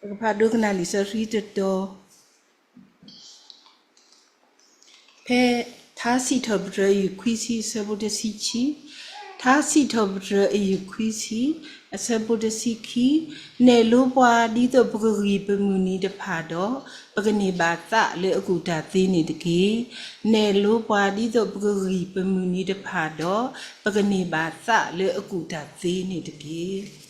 ပကဖးဒိကနၣ်လံာ်စီဆှံတတီၤ ဖဲထါစံးထီၣ်ပတြၢၤ အယူၢ်ခွံဆံ အဆၢဖိတဆံခံ, ထါစံးထီၣ်ပတြၢၤ အယူၢ်ခွံဆံ အဆၢဖိတဆံခံ, နဲၣ်လိပှၤဒ်သိးပကဂံၢ်ပမုၢ်နံၤတဖၣ်ဒီး, ပကန့ၢ်ဘၣ်သးလၢအကူၣ်တၢ်သ့န့ၣ်တက့ၢ်. နဲၣ်လိပှၤဒ်သိးပကဂံၢ်ပမုၢ်နံၤတဖၣ်ဒီး, ပကန့ၢ်ဘၣ်သးလၢအကူၣ်တၢ်သ့န့ၣ်တက့ၢ်.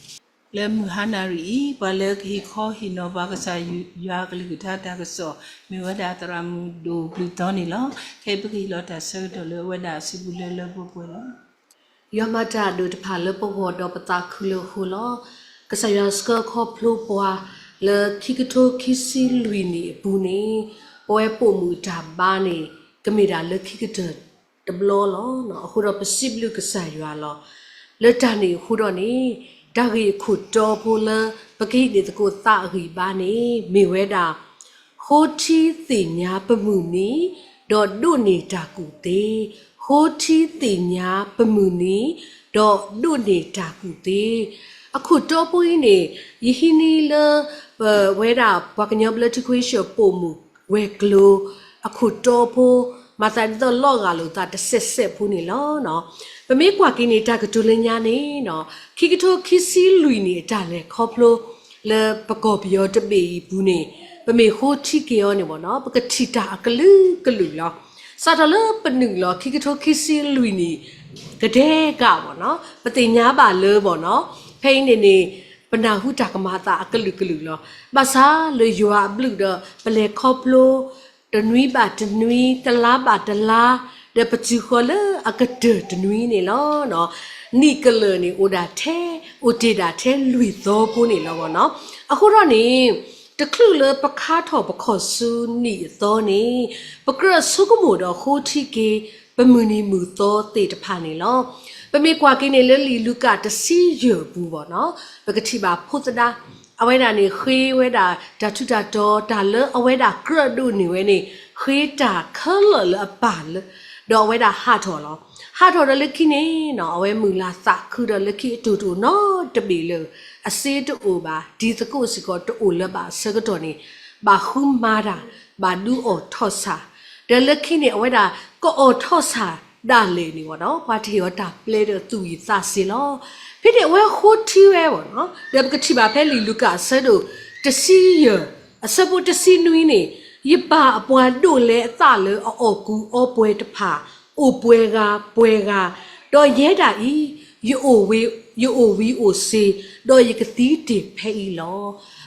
လၢမုၢ်ဟါနၣ်ရံၣ်အံၤ ပှၤလၢကဟ့ၣ်ခီဟ့ၣ်နီၤပှၤကစၢ်ယွၤအကလုၢ်ကထါတၢ်ကစီၣ် မ့ၢ်ဝဲဒၣ်သရၣ်မုၣ်ဒိၣ်ဘျုးတီန့ၣ်လီၤ. ခဲအံၤပကဟ့ၣ်လီၤတၢ်ဆၢကတီၢ်လၢအဝဲဒၣ်အစုပူၤလၢလၢပှဲၤပှဲၤလီၤ. ယွၤမၤတၢ်အဒိၣ်တဖၣ်လၢပဂီၢ်ဒီးပသးခုလၢအဃိလီၤ. ကစၢ်ယွၤဆှၢခီဖျိပှၤလၢခံကထိခံဆံလွံၢ်နံၣ်အပူၤန့ၣ်, ပဝဲပိာ်မုၣ်အတၢ်ဘါန့ၣ် ကမ့ၢ်ဒၣ်လၢခံကတၢၢ်တဘျီလီၤ. အဃိဒီးပစံးဘျုးကစၢ်ယွၤလီၤ. လၢတၢ်န့ၣ်အဃိဒီးန့ၣ်, တၢ်ဂ့ၢ်အခိၣ်တီဖိလၢပကဟံးန့ၢ်သကိးသးအဂံၢ်အဘါန့ၣ် မ့ၢ်ဝဲဒၣ် ဃိထံသ့ၣ်ညါပမုၢ်နံၤ, ဒီးဒိးန့ၢ်တၢ်ကူၣ်သ့, ဃိထံသ့ၣ်ညါပမုၢ်နံၤ, ဒီးဒိးန့ၢ်တၢ်ကူၣ်သ့. အခိၣ်တီဖိအံၤန့ၣ် ယဟံးန့ၢ်လၢ ပဝဲဒၣ်ပှၤကညီဘျၢထံခဝ့ၡၢၣ်ပိာ်မုၣ်ဝဲၤကျိၤ အခိၣ်တီဖိ, မၤသးဒ်သိးလီၤဂာ်လိာ်သးတစဲးစဲးဖိန့ၣ်လီၤ. ပမ့ၢ်ကွၢ်က့ၤန့ၣ် တၢ်ကတိၤလၢညါန့ၣ်, ခံကထိခံဆံလွံၢ်နံၣ်အတၢ်လဲၤခီဖျိ လၢပကီၢ်ပယီၤတဘ့ၣ်အံၤအပူၤန့ၣ်, ပမ့ၢ်ဃိထံက့ၤအီၤန့ၣ်ဘၣ်နီၤ, ပကထံၣ်တၢ်အကလုာ်ကလုာ်လီၤ. စးထီၣ်လၢပနုာ်လီၤ ခံကထိခံဆံလွံၢ်နံၣ် ကဒဲကးဘၣ်နီၤ, ပသ့ၣ်ညါဘၣ်လၢဘၣ်နီၤ, ဖဲအံၤန့ၣ်န့ၣ် ပနၢ်ဟူတၢ်ကမၤအသးအကလုာ်ကလုာ်လီၤ. ဘၣ်ဆၣ်လၢယွၤအဘျုးဒီး ပလဲၤခီဖျိ တနွံဘၣ်တနွံ, တလါဘၣ်တလါ, ဒီးပတုၤဃီၤလၢအကတၢၢ်တနွံန့ၣ်လီၤ. နံၣ်ကလၢာ်န့ၣ် အိၣ်ဒၣ်ထဲ, အိၣ်တ့ၢ်ဒၣ်ထဲလွံၢ်သီဖိန့ၣ်လီၤဘၣ်နီၤ. အဃိဒီးန့ၣ် တချုးလၢပခါထီၣ်ပခီၣ်ဆူနံၣ်အသီန့ၣ်, ပကြၢးဆိကမိၣ်ဒီးဃိထံက့ၤ ပမုၢ်နံၤမုၢ်သီသ့ၣ်တဖၣ်န့ၣ်လီၤ. ပမ့ၢ်ကွၢ်က့ၤန့ၣ်လၢလံာ်လူၤကၣ်တဆံယဲၢ်အပူၤဘၣ်နီၤ, ပကထံၣ်ဘၣ်ဖိသဒါ အဝဲဒၣ်န့ၣ် ဃ့ဝဲဒၣ်တၢ်ထူးတၢ်တီၤ, တၢ်လၢအဝဲဒၣ်ကြၢးဒိးန့ၢ်ဝဲန့ၣ် ဃ့တၢ်ခဲလၢာ်လၢအပၢ်လၢ, ဒီးအဝဲဒၣ်ဟးထီၣ်လီၤ. ဟးထီၣ်ဒီးလၢခံန့ၣ်နီၤ, အဝဲမုၢ်လၢ်သးခုဒီးလၢခံအတိၢ်တအိၣ်နီတဘ့ၣ်လၢၤ, အစ့တအိၣ်ဘၣ်, တံၤသကိးစ့ၢ်ကီးတအိၣ်လၢၤဘၣ်အဆၢကတီၢ်န့ၣ်, ဘၣ်ဃုမၤတၢ်, ဘၣ်ဒုးအိးထီၣ်ဆၣ်, ဒီးလၢခံန့ၣ် အဝဲဒၣ်ကအီၣ်ထီၣ်ဆၣ်ဒၣ်လဲာ်န့ၣ်ဘၣ်နီၤ, ပှၤတဟ့ၣ်အီၤတၢ်ပျဲဒီးသူၣ်ဝံၣ်သးစ့လီၤ. ဖဲန့ၣ်အဝဲဃိထံဝဲဘၣ်နီၤ, ဒီးပကထံၣ်ဘၣ်ဖဲလံာ်လူၤကၣ်အဆၢဒိၣ်တဆံယဲၢ်, အဆၢဖိတဆံနွံန့ၣ်, ယပၢ်အပှၤဒိးလဲအသးလၢအအီၣ်ကူအီပှဲၤတဖၣ်, အိၣ်ပှဲၤဂၤပှဲၤဂၤ, ဒီးယဲဒၣ်အံၤ, ယအိၣ်ဝံၤအိၣ်စ့ၤ, ဒီးယကသံတ့ၢ်ဖဲအံၤလီၤ.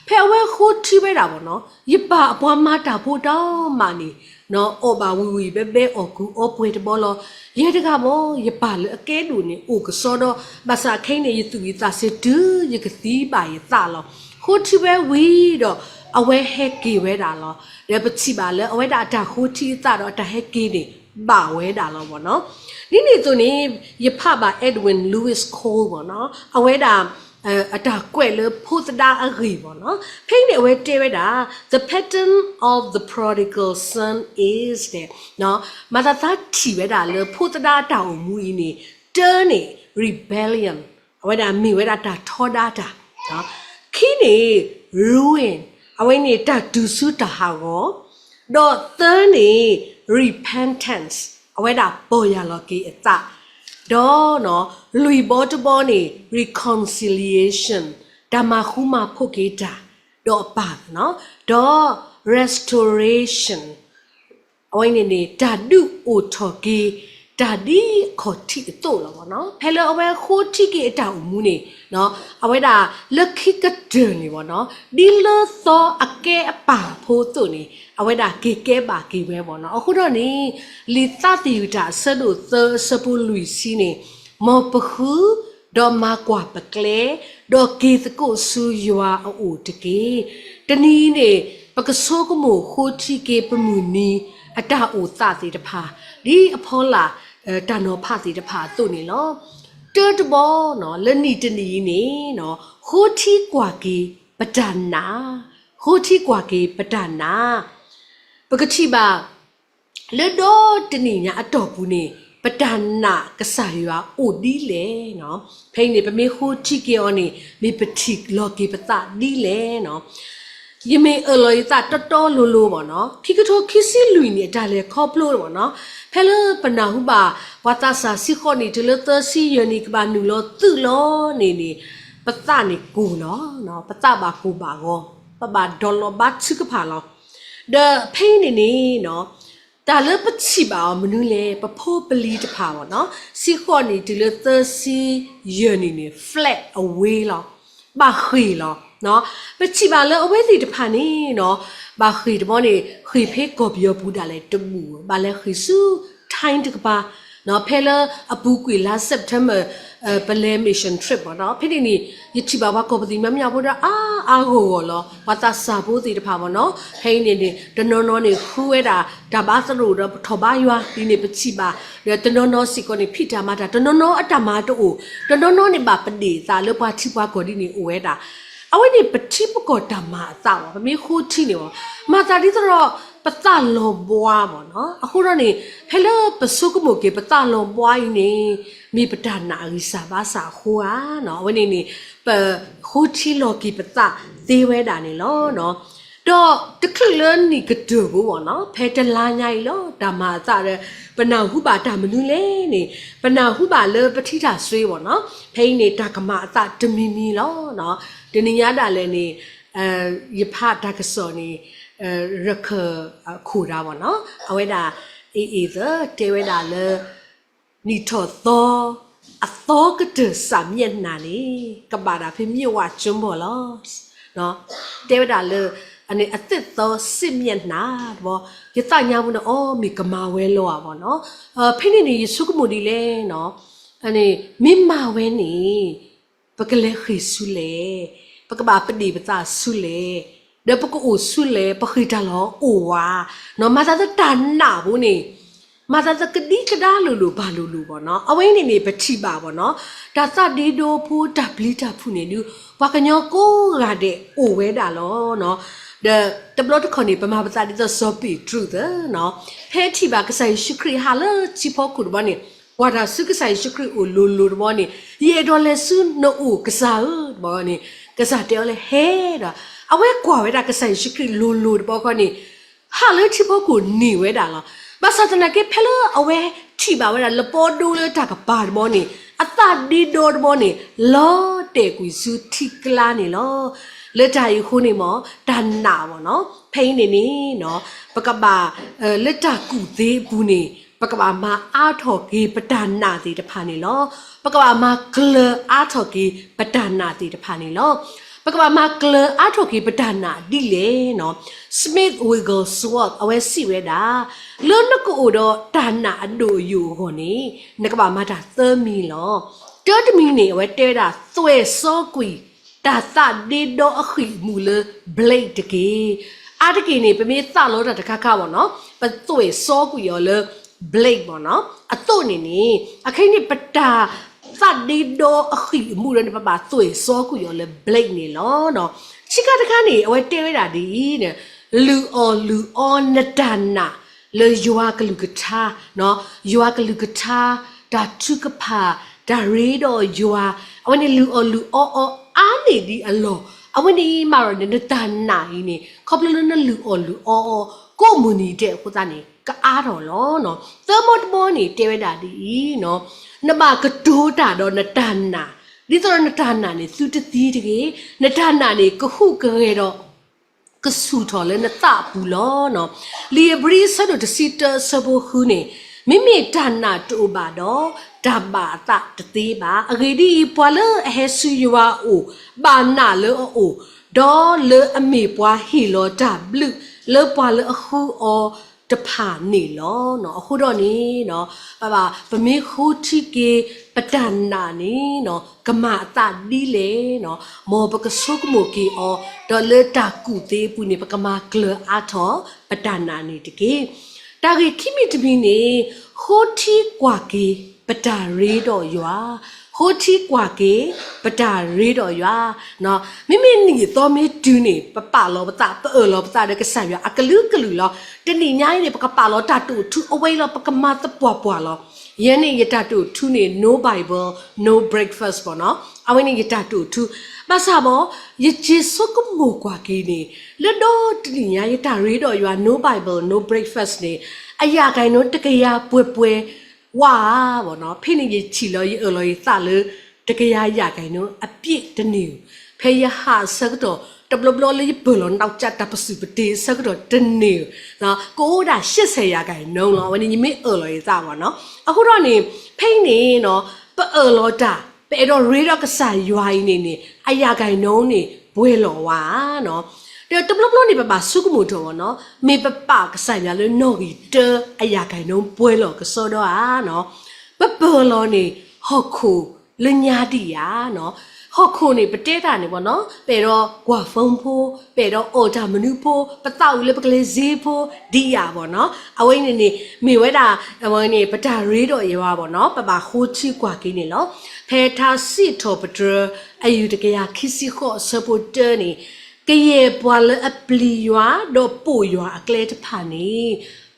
ဖဲအဝဲဃိထံဝဲဒၣ်ဘၣ်နီၤ, ယပၢ်အပှၤမၤတၢ်ဖိဒီးမးန့ၣ် အီၣ်ဘၣ်ဝံၤဝံၤဘဲဘဲအီၣ်ကူအီပှဲၤတဘီလီၤ. ယဲတဂၤမ့ၢ် ယပၢ်လၢအကဲဒိၣ်န့ၣ် အိၣ်ကစီဒီး, ဘၣ်ဆၣ်ခဲအံၤန့ၣ် ယသူၣ်ဝံၣ်သးစ့တုၤယကသံဘၣ်ယသးလီၤ. ဃိထံဝဲဝံၤဒီး အဝဲဟဲက့ၤဝဲဒၣ်လီၤ. ဒီးပထံၣ်ဘၣ်လၢအဝဲဒၣ်အတၢ်ဃိထံအသးဒီးအတၢ်ဟဲက့ၤန့ၣ် ဘၣ်ဝဲဒၣ်လီၤဘၣ်နီၤ. ဒ်န့ၣ်အသိးန့ၣ် ယဖးဘၣ် Edwin Lewis Cole ဘၣ်နီၤ, အဝဲဒၣ် အတၢ်ကွဲးလၢဖိသဒါအဂ့ၢ်ဘၣ်နီၤ. ဖဲအံၤန့ၣ် အဝဲတဲဝဲဒၣ် The pattern of the prodigal son is တဲ, မၤသးသးထံၣ်ဝဲဒၣ်လၢဖိသဒါအတၢ်အိၣ်မူအံၤန့ၣ်, တၢန့ၣ် rebellion အဝဲဒၣ်မ့ၢ်ဝဲဒၣ်တၢ်ထီဒါတၢ်, ခံန့ၣ် ruin အဝဲန့ၣ်တၢ်တူၢ်ဆူတၢ်ဟးဂီၤ, ဒီးသၢန့ၣ် repentance အဝဲဒၣ်ပီၢ်ယၢ်လီၤက့ၤအသး, ဒီးလွံၢ်ဘီတဘီန့ၣ် reconciliation တၢ်မၤဃူမၤဖိးက့ၤတၢ်, ဒီးအပၢ်, ဒီး restoration အဝဲန့ၣ်န့ၣ် တၢ်ဒုးအိၣ်ထီၣ်က့ၤ တၢ်ဒ်အခီၣ်ထံးအသိးလီၤဘၣ်နီၤ. ဖဲလၢအဝဲဃိထံက့ၤအတၢ်အိၣ်မူန့ၣ်, အဝဲဒၣ်လၢခံကတၢၢ်န့ၣ်ဘၣ်နီၤ, ဒ်လၢသီအကဲအပၢ်ဖိအသိးန့ၣ် အဝဲဒၣ်က့ၤကဲဘၣ်က့ၤဝဲဘၣ်နီၤ. အဃိဒီးန့ၣ် လံာ်သးသယုၢ်တၢ်အဆၢဒိၣ်သၢအဆၢဖိလွံၢ်ဆံန့ၣ်, မ်ပဃု, ဒီးမၤကွၢ်ပကျဲ, ဒီးက့ၤသကိးဆူယွၤအအိၣ်တက့ၢ်. တနံၤအံၤန့ၣ် ပကဆိကမိၣ်ဃိထံက့ၤပမုၢ်နံၤအတၢ်အိၣ်သးသ့ၣ်တဖၣ်, ဒ်အဖီလာ်တၢ်နီၤဖးသ့ၣ်တဖၣ်အသိးန့ၣ်လီၤ. တၢတဘီနီၤ, လၢနံၣ်တနံၣ်အံၤန့ၣ်, ဃိထံကွၢ်က့ၤပတၢ်နာ်, ဃိထံကွၢ်က့ၤပတၢ်နာ်, ပကထံၣ်ဘၣ် လၢဒီတနံၣ်ညါအတီၢ်ပူၤန့ၣ် ပတၢ်နာ်ကစၢ်ယွၤအိၣ်ဒ်လဲၣ်နီၤ. ဖဲအံၤန့ၣ် ပမ့ၢ်ဃိထံက့ၤအီၤန့ၣ် မ့ၢ်ပထံၣ်လီၤက့ၤပသးဒ်လဲၣ်နီၤ. ယမ့ၢ်အၢၣ်လီၤယသးတီတီလိၤလိၤဘၣ်နီၤ, ခံကထိခံဆံလွံၢ်နံၣ်အတၢ်လဲၤခီဖျိဘၣ်နီၤ, ဖဲလၢပနၢ်ဟူဘၣ် ပှၤသးစၢ် ဆံဃိးနံၣ်တုၤလၢသၢဆံယဲၢ်နံၣ် ကဘၣ်နုာ်လီၤသုးလီၤန့ၣ်န့ၣ်, ပသးန့ၣ်ကိၢ်လီၤ, ပသးဘၣ်ကိၢ်ဘၣ်ဂီၤ, ပဘၣ်ဒိးလီၤဘါထုကဖၣ်လီၤ. ဒီးဖဲအံၤန့ၣ်န့ၣ်နီၤ, တၢ်လၢပထံၣ်ဘၣ်အီၤမနုၤလဲၣ်, ပဖိပလံၤတဖၣ်ဘၣ်နီၤ, ဆံဃိးနံၣ်တုၤလၢသၢဆံယဲၢ်နံၣ်န့ၣ် flat away လီၤ, ဘၣ်ဃ့ၢ်လီၤ. ပထံၣ်ဘၣ်လၢအဝဲသ့ၣ်တဖၣ်န့ၣ်နီၤ, ဘၣ်ဃ့ၢ်တဘျီန့ၣ် ဃ့ၢ်ဖဲကီၢ်ပယီၤပူၤဒၣ်လဲာ်တဘူၣ်, ဘၣ်လဲၤဃ့ၢ်ဆူ Thai တကပၤ, ဖဲလၢအပူၤကွံာ်လါ September ပလဲၤ mission trip ဘၣ်နီၤ, ဖဲန့ၣ်န့ၣ် ယထံၣ်ဘၣ်ပှၤကီၢ်ပသံၣ်မံမီၢ်ဖိဒီး အါအါဂီၢ်ဂီၢ်လီၤ, ပှၤသးစၢ်ဖိသ့ၣ်တဖၣ်ဘၣ်နီၤ, ဖဲအံၤန့ၣ်န့ၣ် တနီၤနီၤန့ၣ် ဃုဝဲဒၣ် တၢ်ဘါသရိာ်ဒီးပထီၣ်ဘါယွၤဒ်န့ၣ် ပထံၣ်ဘၣ်, ဒီးတနီၤနီၤစ့ၢ်ကီးန့ၣ် ဖံးတၢ်မၤတၢ်, တနီၤနီၤအတၢ်မၤတအိၣ်, တနီၤနီၤန့ၣ်ဘၣ်ပဒ့ၣ်အသးလၢပှၤထံပှၤကီၢ်ဒ်န့ၣ်အိၣ်ဝဲဒၣ်, အဝဲန့ၣ်ပထံပကီၢ်တၢ်မၤအသးဘၣ်, ပမ့ၢ်ဃိထံန့ၣ်ဘၣ်, မၤသးဒ်သိးဒီး ပသးလီၤဘှါဘၣ်နီၤ, အဃိဒီးန့ၣ် ဖဲလၢပဆိကမိၣ်က့ၤပသးလီၤဘှါအံၤန့ၣ် မ့ၢ်ပတၢ်နာ်အဂံၢ်စၢ်ဘါစၢ်အဃိဧါနီၤ, အဝဲန့ၣ်န့ၣ် ပဃိထံလီၤက့ၤပသးသ့ဝဲဒၣ်န့ၣ်လီၤ. ဒီးတချုးလၢနံၣ်ကတၢၢ်ဖိဘၣ်နီၤ, ဖဲတလါညါအံၤလီၤ တၢ်မၤအသးဒီး ပနၢ်ဟူဘၣ်တၢ်မနုၤလဲၣ်န့ၣ်, ပနၢ်ဟူဘၣ်လၢပထံတၢ်စွ့ဘၣ်နီၤ, ဖဲအံၤန့ၣ် တၢ်ကမၤအသးတမံၤမံၤလီၤ. တနံၤညါဒၣ်လဲာ်န့ၣ် ယဖးတၢ်ကစီၣ်န့ၣ် ရခၢၣ်ခိၣ်တၢ်ဘၣ်နီၤ, အဝဲဒၣ် အ့ၣ်အ့ၣ်သၢ တဲဝဲဒၣ်လၢ နံၣ်ထီၣ်သီ အသီကတၢၢ်စးမျက်နှာန့ၣ် ကဘၣ်တၢ်ဖဲ မြစ်ဝကျွန်းပေါ် လီၤ. တဲဝဲဒၣ်လၢ အသ့ၣ်သီ စစ်မျက်နှာ တဘျီ, ယသးညါပူၤန့ၣ် အီ မ့ၢ်ကမၤဝဲလီၤဧါဘၣ်နီၤ, ဖဲန့ၣ်န့ၣ် ယဆိကမိၣ်ဒ်လဲၣ်နီၤ, မ့ၢ်မၤဝဲန့ၣ် ပကလဲၤဃ့ၢ်ဆူလဲၣ်, ပကဘၣ်ပဒ့ၣ်ပသးဆူလဲၣ်, ဒီးပကအိၣ်ဆူလဲၣ်, ပဃ့ၢ်တၢ်လီၤအိၣ်ဝဲ, မၤသးသတးနာ်ဖိန့ၣ် မၤသးသကဒံကဒါလိၤလိၤဘၣ်လိၤလိၤဘၣ်နီၤ, အဝဲန့ၣ်န့ၣ် ပထံၣ်ဘၣ်ဘၣ်နီၤ, တၢ်သးဒ့ဒီဖိတၢ်ပျံၤတၢ်ဖုးန့ၣ်ဒုး ပှၤကညီကိးဂၤဒဲးအိၣ်ဝဲဒၣ်လီၤ. ဒီးတဘျီတခီၣ်န့ၣ် ပမၤပသးဒ်သိးစီၤပ့းတရူးသ့နီၤ, ဖဲထံၣ်ဘၣ်ကစၢ်ယ့ၣ်ၡူးခရံာ်ဟးလၢထံဖီခိၣ်တဘျီန့ၣ်, ကွၢ်တၢ်ဆူကစၢ်ယ့ၣ်ၡူးခရံာ်အိၣ်လိၤလိၤတဘျီန့ၣ်, ယအဲၣ်ဒိးလဲၤဆူနအိၣ်ကစၢ်ဧၢတဘျီန့ၣ်, ကစၢ်တဲအီၤလၢဟဲဒီး, အဝဲကွၢ်ဝဲဒၣ်ကစၢ်ယ့ၣ်ၡူးခရံာ်လိၤလိၤတဘျီဃီန့ၣ် ဟးလၢထံဖီခိၣ်န့ၢ်ဝဲဒၣ်လီၤ. ဘၣ်ဆၣ်သနာ်က့ ဖဲလၢအဝဲထံၣ်ဘၣ်ဝဲဒၣ်လပီဒိလၢတၢ်ကပၤတဘျီန့ၣ်, အသးဒ့ဒီတဘျီန့ၣ် လီၤတဲာ်ကွံာ်ဆူထံကျါန့ၣ်လီၤ. လၢတၢ်အံၤအဃိန့ၣ်မ့ၢ် တၢ်နာ်ဘၣ်နီၤ, ဖဲအံၤန့ၣ်န့ၣ် ပကဘၣ် လၢတၢ်ကူၣ်သ့အပူၤန့ၣ် ပကဘၣ်မၤအါထီၣ်က့ၤပတၢ်နာ်သ့ၣ်တဖၣ်န့ၣ်လီၤ. ပကဘၣ်မၤကျၢၤအါထီၣ်က့ၤပတၢ်နာ်သ့ၣ်တဖၣ်န့ၣ်လီၤ. ပကဘၣ်မၤကျၢၤအါထီၣ်က့ၤပတၢ်နာ်ဒ်လဲၣ်နီၤ, Smith Wigglesworth အဝဲစံးဝဲဒၣ်, လၢနကအိၣ်ဒီးတၢ်နာ်အဒိၣ်အယိာ်အဂီၢ်န့ၣ် နကဘၣ်မၤတၢ်သၢမံၤလီၤ. တၢတမံၤန့ၣ် အဝဲတဲဝဲဒၣ် သွဲၣ်စီကွံာ် တၢ်သးဒ့ဒီအဃံၢ်အမူးလၢ blade တက့ၢ်. အါတက့ၢ်န့ၣ် ပမ့ၢ်သးလီတၢ်တခါခါဘၣ်နီၤ, ပသွဲၣ်စီကွံာ်အီၤလၢ blade ဘၣ်နီၤ. အသိးန့ၣ်န့ၣ် အခဲအံၤန့ၣ် ပတၢ်သးဒ့ဒီအဃံၢ်အမူးလၢန့ၣ် ပဘၣ်သွဲၣ်စီကွံာ်အီၤလၢ blade န့ၣ်လီၤ. ဆံးခါတခါန့ၣ် အဝဲတဲဝဲဒၣ်ဒ်အံၤ, လုၢ်အီၣ်လုၢ်အီနတၢ်နာ် လၢယွၤကလုၢ်ကထါ, ယွၤကလုၢ်ကထါ, တၢ်ထုကဖၣ်, တၢ်ရ့ဒီးယွၤ, အဝဲန့ၣ်လုၢ်အီၣ်လုၢ်အီအီအါန့ၢ်ဒံးအလီၢ်, အဝဲန့ၣ်မးဒီးန့ၣ် နတၢ်နာ်အံၤန့ၣ် ခီဖျိလၢနလုၢ်အီၣ်လုၢ်အီအီ ကိးမုၢ်နံၤဒဲးအဃိသတးန့ၣ် ကအါထီၣ်လီၤ. သၢမံၤတမံၤန့ၣ် တဲဝဲဒၣ်ဒ်အံၤ, နဘၣ်ကတိၤတၢ်ဒီးနတၢ်နာ်, ဒ်သိးဒီးနတၢ်နာ်န့ၣ် သုတသံတဂ့ၤ, နတၢ်နာ်န့ၣ် ကဟုကဂဲၤဒီး ကဆူၣ်ထီၣ်လၢနသးအပူၤလီၤ. လံာ်ဧ့ၤဘြံၤအဆၢဒိၣ်တဆံတၢအဆၢဖိဃုန့ၣ်, မ့မ့ၢ်တၢ်နာ်တအိၣ်ဘၣ်ဒီး တၢ်ဘၣ်အသးတသ့ဘၣ်. အဂ့ၢ်ဒ်အံၤ, ပှၤလၢအဟဲဆူယွၤအအိၣ် ဘၣ်နာ်လၢအအိၣ်, ဒီးလၢအမ့ၢ်ပှၤဟ့ၣ်လီၤတၢ်ဘျုးလၢပှၤလၢအဃုအီၤတဖၣ်န့ၣ်လီၤ. အဃိဒီးန့ၣ် ပဘၣ် ပမ့ၢ်ဃိထံက့ၤပတၢ်နာ်န့ၣ် ကမၤအသးဒ်လဲၣ်, မ်ပကဆိကမိၣ်က့ၤအီၤ ဒီးလၢတၢ်ကူၣ်သ့အပူၤန့ၣ် ပကမၤကျၢၤအါထီၣ်ပတၢ်နာ်န့ၣ်တက့ၢ်. တၢ်ဂ့ၢ်ခံမံၤတမံၤန့ၣ်, ဃိထံကွၢ်က့ၤပတၢ်ရ့ဒီးယွၤ, ဃိထံကွၢ်က့ၤပတၢ်ရ့ဒီးယွၤ. မ့မ့ၢ်နံၣ်အသီမ့ၢ်တုၤန့ၣ် ပပာ်လီၤပသး ပအၢၣ်လီၤပသးဒီးကစၢ်ယွၤအကလုာ်ကလုာ်လီၤ. တနံၤညါအံၤန့ၣ် ပကပာ်လီၤတၢ်တိာ်ထူအဝဲအံၤလီၤ, ပကမၤသပှၢ်ပှၢ်လီၤ. ယဲန့ၣ်ယတၢ်တိာ်ထူန့ၣ် no Bible, no breakfast ဘၣ်နီၤ. အဝဲန့ၣ်ယတၢ်တိာ်ထူ, ဘၣ်ဆၣ်ဘၣ်, ယက့ၤဆိကမိၣ်ကွၢ်က့ၤန့ၣ်, လၢဒီတနံၣ်ညါ ယတၢ်ရ့ဒီးယွၤ no Bible, no breakfast န့ၣ်, အရာခိုင်နှုန်းတကယၤပှဲၤပှဲၤဝဲဧါနီၤ. ဖဲန့ၣ်ယထံၣ်လီၤ ယအၢၣ်လီၤယသးလၢ တကယၤရာခိုင်နှုန်းအပြည့်တန့ၢ်ဧိၤ. ဖဲယဟးအဆၢကတီၢ် တဘျီဘျီလၢယပၢၢ်လီၤနီၢ်ကစၢ် တၢ်ပစုၢ်ပတ့အဆၢကတီၢ်တန့ၢ်ဧိၤ, ကအိၣ်ဒၣ်ရှစ်ဆယ်ရာခိုင်နှုန်းလီၤ. အဝဲန့ၣ် ယမ့ၢ်အၢၣ်လီၤယသးဘၣ်နီၤ. အဃိဒီးန့ၣ် ဖဲအံၤန့ၣ်နီၤ, ပအၢၣ်လီၤတၢ် ပအဲၣ်ဒိးရ့ဒီးကစၢ်ယွၤအံၤန့ၣ်န့ၣ် အရာခိုင်နှုန်းန့ၣ် ပှဲၤလီၤဝဲဧါနီၤ. ဒီးတဘျီဘျီန့ၣ် ပဘၣ်ဆိကမိၣ်ထီၣ်ဘၣ်နီၤ, မ့ၢ်ပပာ်ကစၢ်ယွၤလၢနီၣ်ဂံၢ်တၢ အရာခိုင်နှုန်း ပှဲၤလီၤကစီဒီဧါနီၤ. ပပၢၢ်လီၤန့ၣ် ဟီၣ်ခိၣ်လၢညါဒံးဧါနီၤ. ဟီၣ်ခိၣ်န့ၣ် ပတဲတၢ်န့ၣ်ဘၣ်နီၤ, ပအဲၣ်ဒိးကွၢ် phone ဖိ, ပအဲၣ်ဒိးအီၣ်တၢ်မနုၤဖိ, ပသးအိၣ်လၢပကလဲၤစ့ဖိ ဒံးဧါဘၣ်နီၤ. အဝဲန့ၣ်န့ၣ် မ့ၢ်ဝဲဒၣ် အဝဲန့ၣ် ပတၢ်ရ့ဒီးယွၤဘၣ်နီၤ, ပဘၣ်ဃိထံကွၢ်က့ၤန့ၣ်လီၤ. ဖဲထါစံးထီၣ်ပတြၢၤ အယုၢ်တကယၤခံဆံဃိး အဆၢဖိတၢန့ၣ်, ကယဲၢ်ပှၤလၢအပျံၤယွၤ ဒီးပိာ်ယွၤအကျဲတဖၣ်န့ၣ်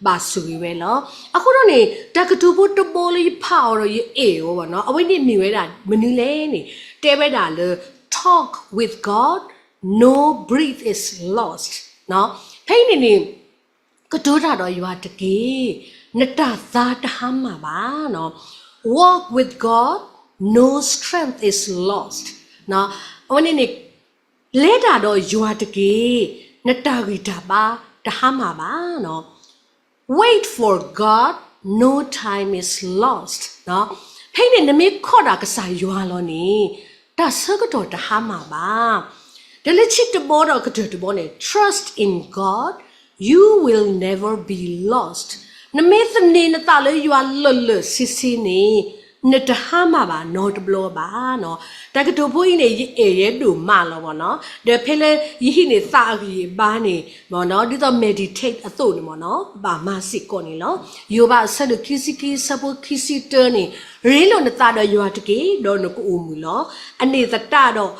ဘၣ်ဆိၣ်ဂ့ၤဝဲလီၤ. အဃိဒီးန့ၣ် တၢ်ကတိၤဖိတဘီလၢယဖးအီၤဒီးယအဲၣ်အီၤဘၣ်နီၤ, အဝဲန့ၣ်မ့ၢ်ဝဲဒၣ်မနုၤလဲၣ်န့ၣ်, တဲဝဲဒၣ်လၢ talk with God, no breath is lost. ဖဲအံၤန့ၣ်န့ၣ် ကတိၤတၢ်ဒီးယွၤတက့ၢ်, နတၢ်သါတဟါမၢ်ဘၣ်နီၤ. Walk with God, no strength is lost. အဝဲန့ၣ်န့ၣ် လဲၤတၢ်ဒီးယွၤတက့ၢ်, နတၢ်ဂံၢ်တၢ်ဘါတဟါမၢ်ဘၣ်နီၤ. Wait for God, no time is lost. ဖဲအံၤန့ၣ် နမ့ၢ်ခိးတၢ်ကစၢ်ယွၤလီၤန့ၣ်, တၢ်ဆၢကတီၢ်တဟါမၢ်ဘၣ်. ဒီးလၢခံတဘီဒီးကတၢၢ်တဘီန့ၣ် trust in God, you will never be lost. နမ့ၢ်သန့ၤနသးလၢယွၤလၢာ်လၢာ်ဆ့ဆ့န့ၣ်, နတဟါမၢ်ဘၣ်နီတဘျီဘၣ်နီၤ. တၢ်ကတိၤဖိအံၤန့ၣ် ယအဲၣ်ယဲဒိၣ်မးလီၤဘၣ်နီၤ. ဒီးဖဲလၢယဟံးန့ၢ်သးအဂံၢ်အဘါန့ၣ် မ့ၢ်နီၤ, ဒ်သိး meditate အသိးန့ၣ်မ့ၢ်နီၤ, ဘၣ်မၤစ့ၢ်ကီးန့ၣ်လီၤ. ယိၤဘးအဆၢဒိၣ်ခံဆံခံ အဆၢဖိခံဆံတၢန့ၣ်, ရ့လိာ်နသးဒီးယွၤတက့ၢ်, ဒီးနကအိၣ်မုာ်လီၤ. အန့ၣ်သတးဒီး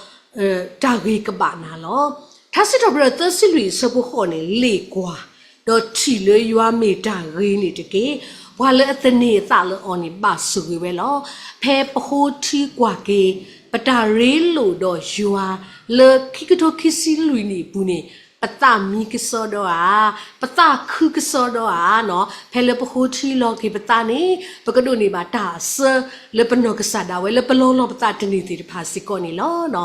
တၢ်ဂ့ၤကဘၣ်နၤလီၤ. ထါစံးထီၣ်ပတြၢၤသၢဆံလွံၢ် အဆၢဖိဃိးန့ၣ်, လ့ၣ်ကွၢ်, ဒီးထံၣ်လၢယွၤမ့ၢ်တၢ်ဂ့ၤန့ၣ်တက့ၢ်. ပှၤလၢအသန့ၤအသးလၢအီၤန့ၣ် ဘၣ်ဆိၣ်ဂ့ၤဝဲလီၤ. ဖဲပဃိထံကွၢ်က့ၤ ပတၢ်ရ့လိာ်ဒီးယွၤ လၢခံကထိခံဆံလွံၢ်နံၣ်အပူၤန့ၣ်, ပသးမံကစီဒီဧါ, ပသးခုကစီဒီဧါနီၤ. ဖဲလၢပဃိထံလီၤက့ၤပသးန့ၣ်, ပကဒိးန့ၢ်ဘၣ်တၢ်အစၢလၢပနီၢ်ကစၢ်ဒၣ်ဝဲ လၢပလီၤလီၤပသးတန့ၢ်သ့ၣ်တဖၣ်စ့ၢ်ကီးန့ၣ်လီၤ.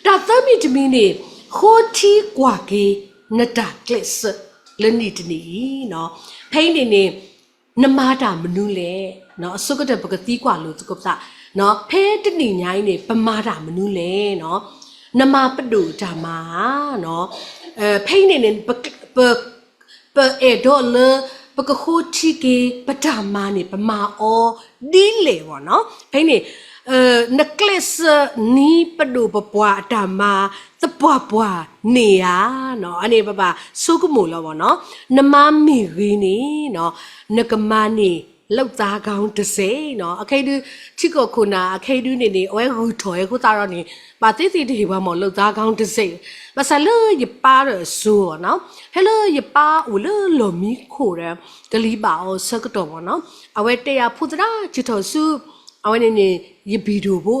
တၢ်သၢမံၤတမံၤန့ၣ်, ဃိထံကွၢ်က့ၤ နတၢ်ကျဲးစၢးလၢနံၣ်တနံၣ်အံၤနီၤ. ဖဲအံၤန့ၣ်န့ၣ် နမၤတၢ်မနုၤလဲၣ်. အဆိကတၢၢ်ပကသံကွၢ်လိာ်သကိးပသး, ဖဲတနံၣ်ညါအံၤန့ၣ် ပမၤတၢ်မနုၤလဲၣ်နီၤ. နမၤပဒိၣ်တၢ်မၤဧါနီၤ. ဖဲအံၤန့ၣ်န့ၣ် ပ ပအဲၣ်ဒိးလၢ ပကဃိထံက့ၤ ပတၢ်မၤန့ၣ် ပမၤအီၤဒ်လဲၣ်ဘၣ်နီၤ. ဖဲအံၤန့ၣ် နကျဲးစၢးနံၤပဒိၣ်ပပှၢ်အတၢ်မၤ သပှၢ်ပှၢ်န့ၣ်ဧါနီၤ. အန့ၣ် ပဘၣ်ဆိကမိၣ်လီၤဘၣ်နီၤ. နမၤမ့ၢ်ဂ့ၤန့ၣ်နီၤ, နကမၤန့ၢ် လုပ်သားကောင်းတစ်စိတ် နီၤ. အခဲအံၤဒုး ထံကီၢ်ခိၣ်နၢ် အခဲအံၤဒုးန့ၣ်န့ၣ် အဝဲဂုာ်ထီၣ်ဝဲအဃိသတးဒီးန့ၣ် ဘၣ်သ့ၣ်သ့ၣ်တဟ့ၣ်ပှၤမ့ၢ် လုပ်သားကောင်းတစ်စိတ်. ဘၣ်ဆၣ်လၢယပၢ်ဒီးအစိၤနီၤ, ဖဲလၢယပၢ်အိၣ်လၢလီၢ်မံခိၣ်ဒီး ကလံၤဘၣ်အီၤဆၢကတီၢ်ဘၣ်နီၤ, အဝဲတဲယၤဖိသရၣ် ဆံးထီၣ်ဆူ အဝဲန့ၣ်န့ၣ် ယဘံၣ်ဒိၣ်ဖိ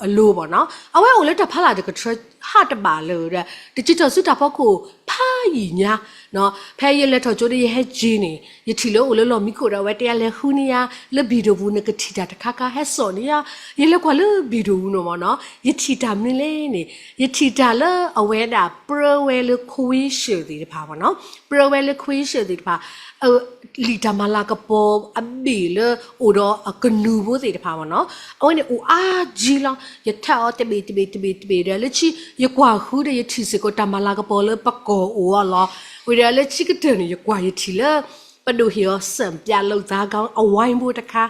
အလိၤဘၣ်နီၤ. အဝဲအိၣ်လၢတၢ်ဖးလၢ်တကထြၢ ဟးတဘၣ်လၢၤဒီး တဆံးထီၣ်ဆူတၢ်ဖီခိၣ်ဖးယံာ်ညါနီၤ. ဖဲယလဲၤထီၣ်ကၠိဒီးယဟဲက့ၤန့ၣ် ယထံၣ်လၢအိၣ်လၢလီၢ်မံခိၣ်ဒီး အဝဲတဲယၤ လဲၤဃုန့ၢ်ယၤ လၢဘံၣ်ဒိၣ်ပူၤ နကထံၣ်တၢ်တခါခါ ဟဲစိာ်န့ၢ်ယၤ. ယလဲၤကွၢ်လၢဘံၣ်ဒိၣ်ပူၤန့ၣ်မ့ၢ်နီၤ, ယထံၣ်တၢ်မနုၤလဲၣ်န့ၣ် ယထံၣ်တၢ်လၢအဝဲဒၣ်ပြၢဝဲလၢခွ့ၡၢၣ်သ့ၣ်တဖၣ်မ့ၢ်နီၤ, ပြၢဝဲလၢခွ့ၡၢၣ်သ့ၣ်တဖၣ် လံာ်တၢ်မၤလၤကပီၤအဘ့ၣ်လၢအိၣ်ဒီးအကနူၤဖိသ့ၣ်တဖၣ်မ့ၢ်နီၤ, အဝဲန့ၣ်အိၣ်အါကံလီၤ. ယထံၣ်အီၤတဘ့ၣ်တဘ့ၣ်တဘ့ၣ်တဘ့ၣ်ဒီး လၢခံယကွၢ်ဃုဒီး ယထံၣ်စ့ၢ်ကီးတၢ်မၤလၤကပီၤလၢပကီၢ်အိၣ်အီၤလီၤ. ဝံၤဒီးလၢခံကတၢၢ်န့ၣ် ယကွၢ်ယထံၣ်လၢ ပဒိၣ်ဟ့ၣ်အီၤ စၢၣ်ပျးလုပ်သားကောင်း အဝိုင်းဖိတခါ,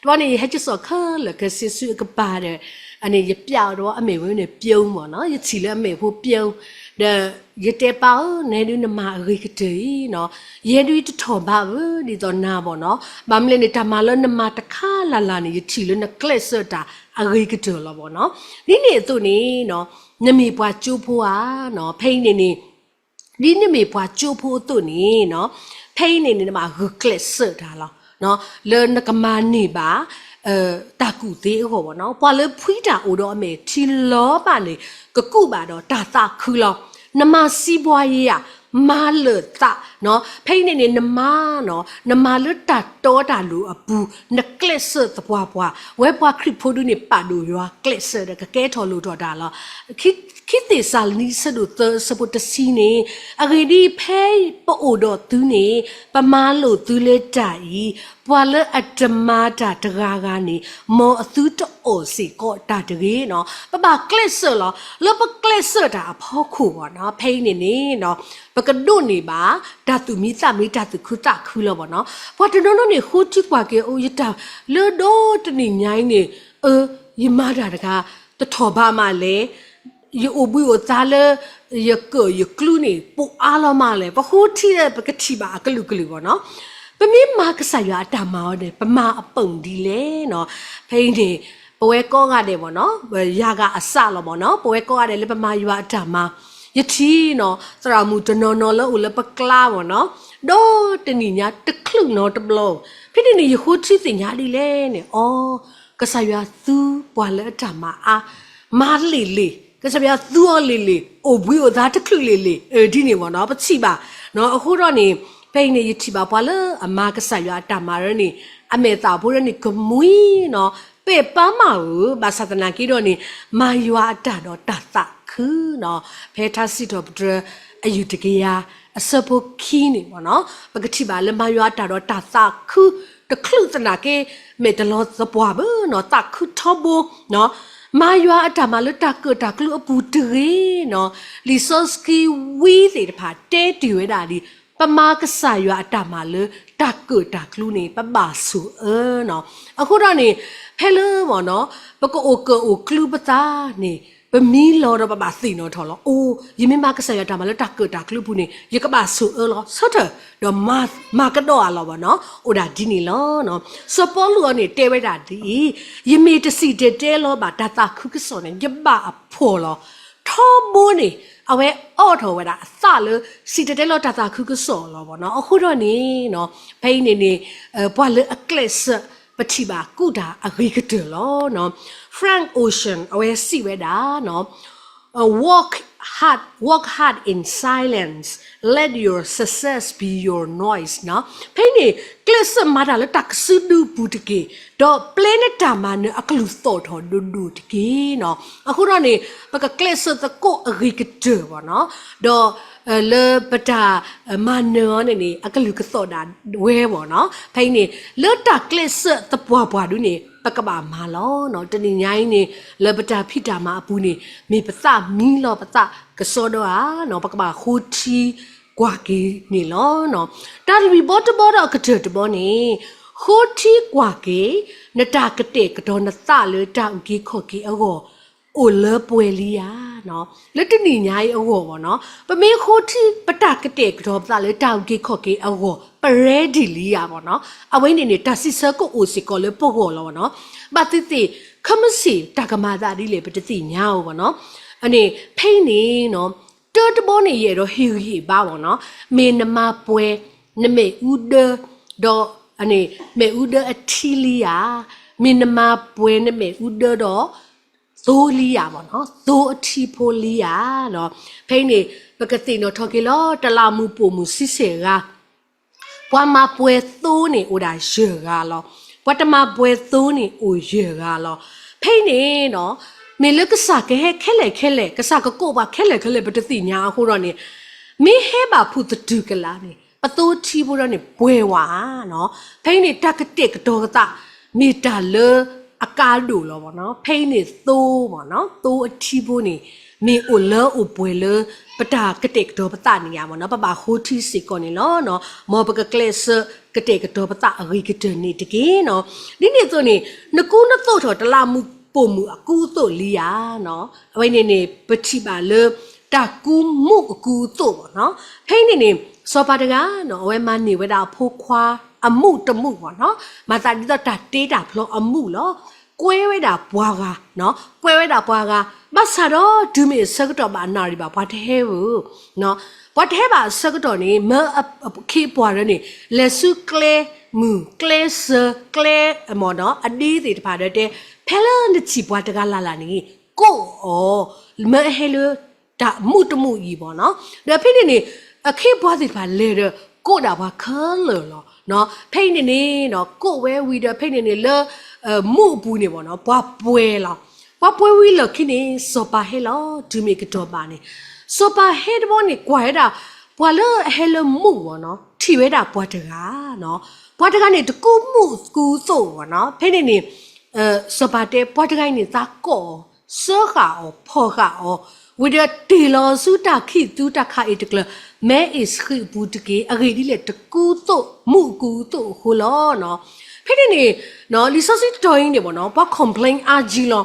တဘျီန့ၣ် ယဟဲက့ၤစိာ်ခဲလၢာ်ခဲဆ့ဆူအကပၤဒီး အန့ၣ်ယပျးအီၤဒီး အမ့ၢ်ဝဲန့ၣ် ပျိမ့ၢ်နီၤ, ယထံၣ်လၢအမ့ၢ်ဖိပျိ, ဒီးယတဲပၢ်ဧၢ, နဟဲဒုးနမၤအဂ့ၤကတၢၢ်အံၤနီၤ, ယဟဲဒုးယတထီၣ်ဘးဧၢ ဒ်သိးနၤဘၣ်နီၤ, ဘၣ်မနုၤလဲၣ်န့ၣ် တၢ်မၤလၢနမၤတခါလၢ်လၢ်န့ၣ် ယထံၣ်လၢနကျဲးစၢးတၢ်အဂ့ၤကတၢၢ်လီၤဘၣ်နီၤ, ဒ်န့ၣ်အသိးန့ၣ်နီၤ, နမ့ၢ်ပှၤကၠိဖိဧါနီၤ, ဖဲအံၤန့ၣ်န့ၣ် ဒ်နမ့ၢ်ပှၤကၠိဖိအသိးန့ၣ်နီၤ, ဖဲအံၤန့ၣ်န့ၣ် နဘၣ်ဂုာ်ကျဲးစၢးတၢ်လီၤ, လၢနကမၤန့ၢ်ဘၣ် တၢ်ကူၣ်သ့အဂီၢ်ဘၣ်နီၤ. ပှၤလၢဖှံတၢ်အိၣ်ဒီးအမဲာ်ထံလီၤဘၣ်န့ၣ် ကကူၣ်ဘၣ်ဒီးတၢ်သးခုလီၤ. နမၤစံးဘှါယဲဧါ, မၤလၢာ်သး, ဖဲအံၤန့ၣ်န့ၣ် နမၤနီၤ, နမၤလၢတၢ်တီတၢ်လိၤအပူၤ, နကျဲးစၢးသပှၢ်ပှၢ်, ဝဲပှၤခရံာ်ဖိဒုန့ၣ် ပာ်ဒိၣ်ယွၤကျဲးစၢးဒီး ကကဲထီၣ်လိၣ်ထီၣ်တၢ်လီၤ. ခံသ့းစၤလနံ အဆၢဒိၣ်သၢ အဆၢဖိတဆံန့ၣ်, အဂ့ၢ်ဒ်အံၤ, ဖဲပအိၣ်ဒီးသုန့ၣ် ပမၤလိာ်သုလၢတၢ်အံၤ, ပှၤလၢအတမၤတၢ်တဂၤဂၤန့ၣ် မ်အသုတအီၣ်စ့ၢ်ကီးတၢ်တဂ့ၤနီၤ. ပဘၣ်ကျဲးစၢးလီၤ. လၢပကျဲးစၢးတၢ်အဖီခိၣ်ဘၣ်နီၤ, ဖဲအံၤန့ၣ်န့ၣ် ပကဒိးန့ၢ်ဘၣ် တၢ်သူၣ်မံသးမံ တၢ်သူၣ်ခုသးခုလီၤဘၣ်နီၤ. ပှၤတနီၤနီၤန့ၣ် ဃိထံကွၢ်က့ၤ အိၣ်ယတၢ်လၢဒီတနံၣ်ညါအံၤန့ၣ်, အၢ, ယမၤတၢ်တခါ တထီၣ်ဘးမးလဲၣ်, ယအိၣ်ဘှံးအိၣ်သါလၢ ယကၢၣ်ယကျူန့ၣ် ပိာ်အါလီၤမးလဲၣ်, ပဃိထံဒီး ပကထံၣ်ဘၣ်အကလုာ်ကလုာ်ဘၣ်နီၤ. ပမ့ၢ်မၤကစၢ်ယွၤအတၢ်မၤအီၤန့ၣ် ပမၤအပိာ်ဒ်လဲၣ်နီၤ. ဖဲအံၤန့ၣ် ပဝဲကိးဂၤဒဲးဘၣ်နီၤ, ယၤဂၤအစးလီၤဘၣ်နီၤ, ပဝဲကိးဂၤဒဲးလၢပမၤယွၤအတၢ်မၤ, ယထံၣ်နီၤ သရၣ်မုၣ်တနီၤနီၤလၢအိၣ်လၢပကျါဘၣ်နီၤ, ဒီတနံၣ်ညါတချုးနီတဘျီ, ဖဲန့ၣ်န့ၣ် ယဃိထံသ့ၣ်ညါဒ်လဲၣ်န့ၣ်, အိ, ကစၢ်ယွၤသူပှၤလၢအတၢ်မၤအါ, မၤလ့ၣ်လ့ၣ်, ကစၢ်ယွၤသူအီၤလ့ၣ်လ့ၣ်, အိၣ်ဘှံးအိၣ်သါတချုးလ့ၣ်လ့ၣ်, ဒ်န့ၣ်ဘၣ်နီၤ, ပထံၣ်ဘၣ်. အဃိဒီးန့ၣ် ဖဲအံၤန့ၣ် ယထံၣ်ဘၣ်ပှၤလၢအမၤကစၢ်ယွၤအတၢ်မၤရၢန့ၣ် အမဲာ်သၣ်ဖိရၢန့ၣ် ကမှံနီၤ, ပဲာ်ပာ်မးဧၢ, ဘၣ်ဆၣ်သနာ်က့ဒီးန့ၣ် မၤယွၤအတၢ်ဒီးတၢ်သးခုနီၤ. ဖဲထါစံးထီၣ်ပတြၢၤ အယုၢ်တကယၤ အဆၢဖိခံန့ၣ်ဘၣ်နီၤ, ပကထံၣ်ဘၣ်လၢမၤယွၤအတၢ်ဒီးတၢ်သးခု တချုးသနာ်က့ မဲာ်တလီၤသပှၢ်ဘၣ်နီၤ, သးခုထီဘိနီၤ, မၤယွၤအတၢ်မၤလၢတၢ်ကၢၣ်တၢ်ကျူအပူၤတဂ့ၤနီၤ. လံာ်စီဆှံဝံသ့ၣ်တဖၣ်တဲတ့ၢ်ဝဲဒၣ်ဒ် ပမၤကစၢ်ယွၤအတၢ်မၤလၢတၢ်ကၢၣ်တၢ်ကျူန့ၣ် ပဘၣ်ဆိၣ်အၢနီၤ. အဃိဒီးန့ၣ် ဖဲလၢမ့ၢ်နီၤ ပကအိၣ်ကၢၣ်အိၣ်ကျူပသးန့ၣ် ပမံလီၤဒီးပဘၣ်သ့ၣ်နီၣ်ထီၣ်လီၤ. အိ, ယမ့ၢ်မၤကစၢ်ယွၤတၢ်မၤလၢတၢ်ကၢၣ်တၢ်ကျူပူၤန့ၣ် ယကဘၣ်ဆိၣ်အၢလီၤ. ဆၢထၢၣ်ဒီးမၤကဒီးအလီၢ်ဘၣ်နီၤ, အိၣ်ဒၣ်ဒ်န့ၣ်လီၤ. စီၤပီလူးအံၤန့ၣ် တဲဝဲဒၣ်ဒ်အံၤ, ယမ့ၢ်တစံၣ်တဲၤတဲလီၤဘၣ်တၢ်သးခုကစီၣ်န့ၣ် ယဘၣ်အဖှီၣ်လီၤ. ထီဘိန့ၣ် အဝဲအိးထီၣ်ဝဲဒၣ်အသးလၢ စံၣ်တဲၤတဲလီၤတၢ်သးခုကစီၣ်လီၤဘၣ်နီၤ. အဃိဒီးန့ၣ် ဖဲအံၤန့ၣ်န့ၣ် ပှၤလၢအကျဲးစၢး ပထံၣ်ဘၣ်ကူးတၢ်အဂ့ၤကတၢၢ်လီၤ. Frank Ocean အဝဲစံးဝဲဒၣ် work hard, work hard in silence, let your success be your noise နီၤ. ဖဲအံၤန့ၣ် ကျဲးစၢးမၤတၢ်လၢတၢ်ကစုဒုပူၤတက့ၢ်, ဒီးပျဲနတၢ်မၤနၢၤအကလုၢ်သီၣ်ထီၣ်ဒိၣ်ဒိၣ်တက့ၢ်နီၤ. အဃိဒီးန့ၣ် ပကကျဲးစၢးသကိးအဂ့ၤကတၢၢ်ဘၣ်နီၤ, ဒီး လၢပတၢ်မၤနၢၤအီၤန့ၣ်န့ၣ် အကလုၢ်ကသီၣ်ဒၣ်ဝဲဘၣ်နီၤ. ဖဲအံၤန့ၣ် လၢတၢ်ကျဲးစၢးသပှၢ်ပှၢ်ဒုန့ၣ် ပကဘၣ်မၤလီၤ. တနံၤညါအံၤန့ၣ် လၢပတၢ်ဖံးတၢ်မၤအပူၤန့ၣ် မ့ၢ်ပသးမံလီၤပသးကစီဒီဧါနီၤ, ပကဘၣ်ဃိထံကွၢ်က့ၤန့ၣ်လီၤ. တၢ်တမံၤဘီတဘီဒီးအကတၢၢ်တဘီန့ၣ် ဃိထံကွၢ်က့ၤ နတၢ်ကတဲာ်ကတီၤနသးလၢတၢ်အုၣ်က့ၤခီၣ်က့ၤအဂီၢ် အိၣ်လၢပှဲၤလံဧါ. လၢတနံၤညါအံၤအဂီၢ်ဘၣ်နီၤ, ပမ့ၢ်ဃိထံ ပတၢ်ကတဲာ်ကတီၤပသးလၢတၢ်အုၣ်က့ၤခီၣ်က့ၤအဂီၢ် ပreadyလံဧါဘၣ်နီၤ. အဝဲန့ၣ်န့ၣ် တၢ်စံးဆၢကအိၣ်စ့ၢ်ကီးလၢပဂီၢ်လီၤဘၣ်နီၤ. ဘၣ်သ့ၣ်သ့ၣ် ခဲမုၢ်ဆ့ၣ်တၢ်ကမၤသးဒ်လဲၣ် ပတသ့ၣ်ညါဧိၤဘၣ်နီၤ. အန့ၣ် ဖဲအံၤန့ၣ်နီၤ တၢတဘီန့ၣ် ယအဲၣ်ဒိးဟ့ၣ်ဂံၢ်ဟ့ၣ်ဘါဘၣ်နီၤ, မ့ၢ်နမၤပှဲၤနမ့ၣ်အူဒၢ ဒီး အန့ၣ် မ့ၣ်အူဒၢအထံလံဧါ, မ့ၢ်နမၤပှဲၤနမ့ၣ်အူဒၢဒီး သိလံဧါဘၣ်နီၤ, သိအထံဖိလံဧါနီၤ. ဖဲအံၤန့ၣ် ပကသ့ၣ်နီၣ်ထီၣ်က့ၤလီၤ တလးမူးပိာ်မုၣ်ဆံဆဲၣ်ဂၤ ပှၤမၤပှဲၤသိန့ၣ်အိၣ်ဒၣ်ယဲၢ်ဂၤလီၤ. ပှၤတမၤပှဲၤသိန့ၣ်အိၣ်ယဲၢ်ဂၤလီၤ. ဖဲအံၤန့ၣ်နီၤ မ့ၢ်လၢကစၢ်ကဟဲခဲလၢာ်ခဲလၢာ်, ကစၢ်ကကိးပှၤခဲလၢာ်ခဲလၢာ် ပတသ့ၣ်ညါအဃိဒီးန့ၣ်, မ့ၢ်ဟဲဘၣ်ဖုးသတူၢ်ကလာ်န့ၣ် ပသိထံဖိဒီးန့ၣ်ပှဲၤဝဲဧါနီၤ. ဖဲအံၤန့ၣ် တၢ်ကတဲာ်ကတီၤပသး မ့ၢ်တၢ်လၢအကါဒိၣ်လီၤဘၣ်နီၤ. ဖဲအံၤန့ၣ်သိဘၣ်နီၤ, သိအထံဖိန့ၣ် မ့ၢ်အိၣ်လၢအိၣ်ပှဲၤလၢ ပတၢ်ကတဲာ်ကတီၤပသးန့ၣ်ဧါဘၣ်နီၤ, ပဘၣ်ဃိထံစ့ၢ်ကီးန့ၣ်လီၤနီၤ. မ်ပကကျဲးစၢးကတဲာ်ကတီၤပသးအဂ့ၤကတၢၢ်န့ၣ်တက့ၢ်နီၤ. ဒ်န့ၣ်အသိးန့ၣ် နကူနသိးထီၣ်တလးမူးပိာ်မုၣ်အကူအသိးလံဧါနီၤ. အဝဲန့ၣ်န့ၣ် ပထံၣ်ဘၣ်လၢ တၢ်ကူမူးအကူအသိးဘၣ်နီၤ. ဖဲအံၤန့ၣ်န့ၣ် စီၤပၤတဂၤနီၤ အဝဲမၤန့ၢ်ဝဲဒၣ်အဖိခွါအမူးတမူးဘၣ်နီၤ, မၤသးဒ်သိးတၢ်တ့တၢ်ဖျီအမူးလီၤ. ကွဲဝဲဒၣ်ပှၤဂၤ, ကွဲဝဲဒၣ်ပှၤဂၤ, ဘၣ်ဆၣ်ဒီးတုၤမ့ၢ်အဆၢကတီၢ်ဘၣ်နၣ်ရံၣ်ဘၣ် ပှၤတဟဲဧိၤ, ပှၤတဟဲဘၣ်အဆၢကတီၢ်န့ၣ် မၢအခ့အပှၤလၢန့ၣ် လဲၤဆူကျဲမုၢ်ကျဲစၢၤကျဲမီၢ်နီၤ အဒ့သ့ၣ်တဖၣ်ဒီးတဲ, ဖဲလၢနထံၣ်ပှၤတဂၤလၢ်လၢ်န့ၣ် ကိးအီၤ, မၢအဟဲလၢတၢ်မူးတမူးအံၤဘၣ်နီၤ. ဒီးဖဲန့ၣ်န့ၣ် အခ့အပှၤသ့ၣ်တဖၣ်လဲၤဒီး ကိးဒၣ်ပှၤခဲလၢာ်လီၤ. ဖဲအံၤန့ၣ်န့ၣ် ကိးဝဲဝံၤဒီး ဖဲန့ၣ်န့ၣ်လၢ မူးအပူၤန့ၣ်ဘၣ်နီၤ ပှၤပှဲၤလီၤ. ပှၤပှဲၤဝံၤလီၢ်ခံန့ၣ် စီၤပၤဟဲလီၤ. တုၤမ့ၢ်ကတီၢ်ဘၣ်န့ၣ် စီၤပၤဟဲတဘျီန့ၣ် ကွၢ်ဝဲဒၣ် ပှၤလၢအဟဲလၢမူးဘၣ်နီၤ ထံၣ်ဝဲဒၣ်ပှၤတဂၤနီၤ. ပှၤတဂၤန့ၣ် တကူမူးကူသိးဘၣ်နီၤ. ဖဲန့ၣ်န့ၣ် စီၤပၤတဲ ပှၤတဂၤအံၤန့ၣ် သးကိးအီၤ, စၢဃာ်အီၤ, ဖီၣ်ဃာ်အီၤ, ဝံၤဒီးတ့ၢ်လီၤဆူတၢ်ခံးသူတၢ်ခးအ့ၣ်တကျၢၤ မဲအ့ၣ်စဃံးအပူၤတက့ၢ်. အဂ့ၢ်ဒ်လဲၣ် တကူသိးမူးအကူသိးအဃိလီၤ. ဖဲန့ၣ်န့ၣ် လံာ်စီဆှံတတီၤအံၤန့ၣ်ဘၣ်နီၤ ပှၤ complain အါကံလီၤ.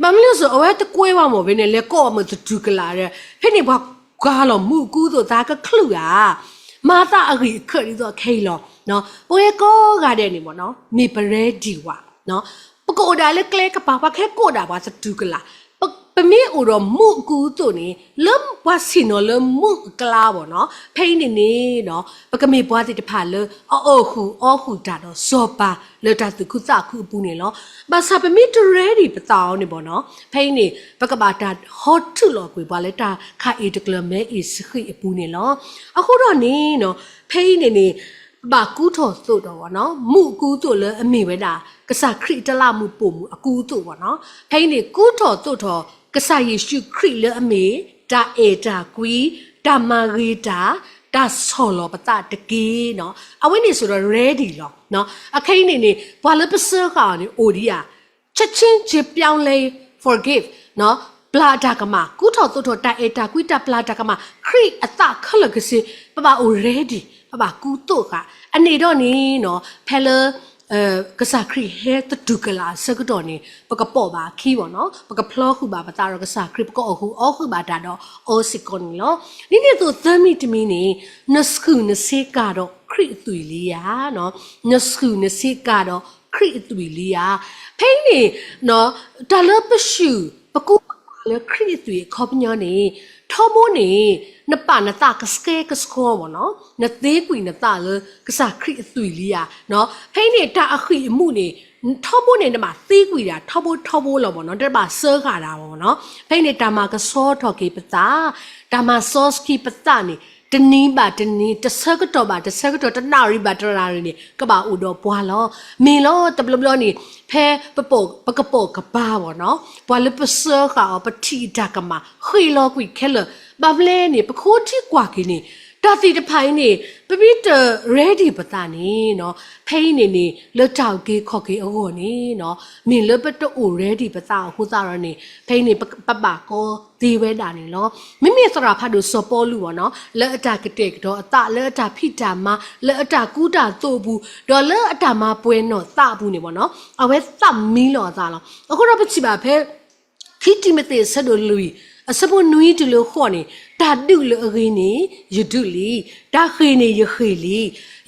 ဘၣ်မနုၤအဃိ အဝဲတကွဲဘၣ်မ့ၢ်ဝဲန့ၣ် လဲၤကိးအီၤမ့ၢ်သတူၢ်ကလာ်ဒီး ဖဲန့ၣ်ပှၤကွၢ်လီၤ မူးအကူသိးသးကချုးဧါ, မၤသးအဂ့ၢ်အခၢၣ်ဒ်သိးခဲအံၤလီၤ. ပဝဲကိးဂၤဒဲးန့ၣ်ဘၣ်နီၤ မ့ၢ်ပ ready ဝဲ ပကအိၣ်ဒၣ်လၢကျဲကပၤ ပှၤကဟဲကိးဒၣ်ပှၤသတူၢ်ကလာ်, ပမ့ၢ်အိၣ်ဒီးမူးအကူအသိးန့ၣ် လၢပှၤဆ့ၣ်နီၤလၢမူးအကျါဘၣ်နီၤ ဖဲအံၤန့ၣ်န့ၣ် ပကမ့ၢ်ပှၤသ့ၣ်တဖၣ်လၢအအီၣ်ဃုာ်အီဃုာ်တၢ်ဒီးစီၤပၤလၢတၢ်သူၣ်ခုသးခုအပူၤန့ၣ်လီၤ. ဘၣ်ဆၣ်ပမ့ၢ်တ ready ပသးအီၤန့ၣ်ဘၣ်နီၤ ဖဲအံၤန့ၣ် ပကဘၣ်တၢ်ဟီထူးလီၤကွံာ်ပှၤလၢတၢ်ခးအ့ၣ်တကျၢၤမဲအ့ၣ်စဃံးအပူၤန့ၣ်လီၤ. အဃိဒီးန့ၣ် ဖဲအံၤန့ၣ်န့ၣ် ပဘၣ်ကူထီၣ်သိးထီၣ်ဘၣ်နီၤ မူးအကူအသိးလၢအမ့ၢ်ဝဲဒၣ် ကစၢ်ခရံာ်အတလးမူးပိာ်မုၣ်အကူအသိးဘၣ်နီၤ. ဖဲအံၤန့ၣ် ကူထီၣ်သိးထီၣ် ကစၢ်ယ့ၣ်ၡူးခရံာ်လၢအမ့ၢ် တၢ်အဲၣ်တၢ်ကွံ, တၢ်မၤဂ့ၤတၢ်, တၢ်ဆီၣ်လီၤပသးတက့ၢ်နီၤ. အဝဲန့ၣ်စိၤဒီး ready လီၤ. အခဲအံၤန့ၣ်န့ၣ် ပှၤလၢပစၢဃာ်အီၤန့ၣ် အိၣ်ဒံးဧါ ချက်ချင်း ခြေပြောင်းလဲ forgive ပျၢ်တၢ်ကမၣ်, ကူထီၣ်သိးထီၣ်တၢ်အဲၣ်တၢ်ကွံ တၢ်ပျၢ်တၢ်ကမၣ် ခရံာ်အသးခဲလၢာ်ကဆ့, ပဘၣ်အိၣ် ready, ပဘၣ်ကူသိးဃာ်. အန့ၣ်ဒီးန့ၣ်နီၤ ဖဲလၢ ကစၢ်ခရံာ်ဟဲသတူၢ်ကလာ်အဆၢကတီၢ်န့ၣ် ပကပိာ်ဘၣ်အခံဘၣ်နီၤ, ပကဖျီဃုာ်ဘၣ်ပသးဒီးကစၢ်ခရံာ်, ပကအီၣ်ဃုာ်အီဃုာ်ဘၣ်တၢ်ဒီးအီၤစ့ၢ်ကီးန့ၣ်လီၤ. ဒ်န့ၣ်အသိးသၢမံၤတမံၤန့ၣ် နဆှုၣ်နဆ့ကၤဒီးခရံာ်အသွံၣ်လံဧါ နဆှုၣ်နဆ့ကၤဒီးခရံာ်အသွံၣ်လံဧါ. ဖဲအံၤန့ၣ် တၢ်လၢပဆှုၣ် ပကူပကၤလၢခရံာ်အသွံၣ်အခီပညီန့ၣ် ထီဘိန့ၣ် နပာ်နသးကဆှဲကဆှီဘၣ်နီၤ, နသ့ကွံာ်နသးလၢကစၢ်ခရံာ်အသွံၣ်လံဧါ. ဖဲအံၤန့ၣ် တၢ်အဃံၢ်အမူးန့ၣ် ထီဘိန့ၣ် နဘၣ်သ့ကွံာ်ဒၣ် ထီဘိထီဘိလီၤဘၣ်နီၤ, တဘၣ်စၢဃာ်ဒၣ်ဘၣ်နီၤ. ဖဲအံၤန့ၣ် တၢ်မၤကဆှီထီၣ်က့ၤပသး, တၢ်မၤစီဆှံပသးန့ၣ် တနံၤဘၣ်တနံၤ, တဆၢကတီၢ်ဘၣ်တဆၢကတီၢ်, တနၣ်ရံၣ်ဘၣ်တနၣ်ရံၣ်န့ၣ် ကဘၣ်အိၣ်ဒီးပှၤလီၤ. မ့ၢ်လီၤ တဘျီဘျီန့ၣ် ဖဲပကပိာ်ကပၤဘၣ်နီၤ, ပှၤလၢပစၢဃာ်အီၤ ပထံၣ်အတၢ်ကမၣ် ဃ့ၢ်လီၤကွံာ်ခဲလၢာ်, ဘၣ်မနုၤလဲၣ်န့ၣ် ပကဃိထံကွၢ်က့ၤန့ၣ် တၢ်သ့ၣ်တဖၣ်အံၤန့ၣ် ပမ့ၢ်တ ready ပသးန့ၣ်နီၤ, ဖဲအံၤန့ၣ်န့ၣ် လၢတၢ်အုၣ်က့ၤခီၣ်က့ၤအဂီၢ်န့ၣ်နီၤ, မ့ၢ်လၢပတအိၣ် ready ပသးအဃိသတးဒီးန့ၣ် ဖဲအံၤန့ၣ် ပဘၣ်ကီသ့ဝဲဒၣ်န့ၣ်လီၤ. မ့မ့ၢ်သရၣ်ဖးဒိၣ်စီၤပီလူးဘၣ်နီၤ, လၢအတၢ်ကတဲာ်ကတီၤအသး, လၢအတၢ်ဖံးတၢ်မၤ, လၢအတၢ်ကူတၢ်သိးအပူၤ, ဒီးလၢအတၢ်မၤပှဲၤနီၢ်သးအပူၤန့ၣ်ဘၣ်နီၤ, အဝဲသးမံလီၤအသးလီၤ. အဃိဒီးပထံၣ်ဘၣ်ဖဲ ခံတံၤမသ့း အဆၢဒိၣ်လွံၢ် အဆၢဖိနွံတုၤလၢဃိးန့ၣ်, တၢ်ဒုးလၢအဂ့ၤန့ၣ် ယဒုးလံ, တၢ်ဃ့ၢ်န့ၣ်ယဃ့ၢ်လံ,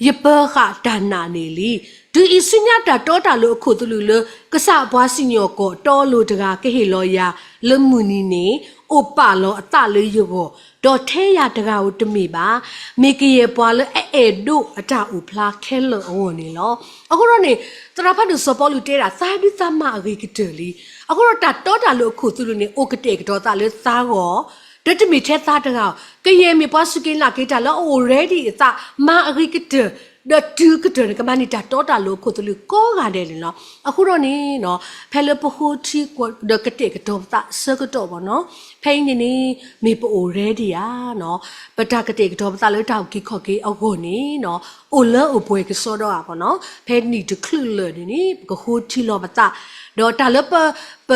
ယပၢဃာ်တၢ်နာ်န့ၣ်လံ. တုၤအံၤဆူညါတၢ်တီတၢ်လိၤအခိၣ်သလုးလၢ ကစၢ်အပှၤစံၣ်ညီၣ်ကွီၢ်တီအလိၤတဂၤကဟ့ၣ်လီၤယၤလၢမုၢ်နံၤန့ၣ် အိၣ်ပာ်လီၤအသးလၢယဂီၢ်, ဒီးထဲယၤတဂၤဧိၤတမ့ၢ်ဘၣ်, မ့ၢ်ကယဲၢ်ပှၤလၢအအဲၣ်ဒိးအတၢ်အိၣ်ဖျါခဲလၢာ်အဂီၢ်န့ၣ်လီၤ. အဃိဒီးန့ၣ် သရၣ်ဖးဒိၣ်စီၤပီလူးတဲဒၣ် သးဒုးသးမၤအဂ့ၤကတၢၢ်လံ. အဃိဒီးတၢ်တီတၢ်လိၤအခိၣ်သလုးန့ၣ် အိၣ်ကတဲာ်ကတီၤသးလၢသးဂီၢ်, ဒီးတမ့ၢ်ထဲသးတဂၤဧိၤ, ကယဲၢ်မ့ၢ်ပှၤစူၢ်က့ၤနာ်က့ၤတၢ်လၢအအိၣ် ready အသး မၤအဂ့ၤကတၢၢ်, ဒီးတုၤကတၢၢ်န့ၣ် ကမၤန့ၢ်တၢ်တီတၢ်လိၤအခိၣ်သလုးကိးဂၤဒဲးန့ၣ်လီၤ. အဃိဒီးန့ၣ်နီၤ, ဖဲလၢပဃိထံကွၢ်ဒီးကတဲာ်ကတီၤပသးအဆၢကတီၢ်ဘၣ်နီၤ, ဖဲအံၤန့ၣ်န့ၣ် မ့ၢ်ပအိၣ် ready ဧါနီၤ, ပတၢ်ကတဲာ်ကတီၤပသးလၢတၢ်အုၣ်က့ၤခီၣ်က့ၤအဂီၢ်န့ၣ်နီၤ, အိၣ်လၢအိၣ်ပှဲၤကစီဒီဧါဘၣ်နီၤ, ဖဲနံၣ်တချုးလၢာ်န့ၣ်န့ၣ် ပကဃိထံလီၤပသး, ဒီးတၢ်လၢပ ပ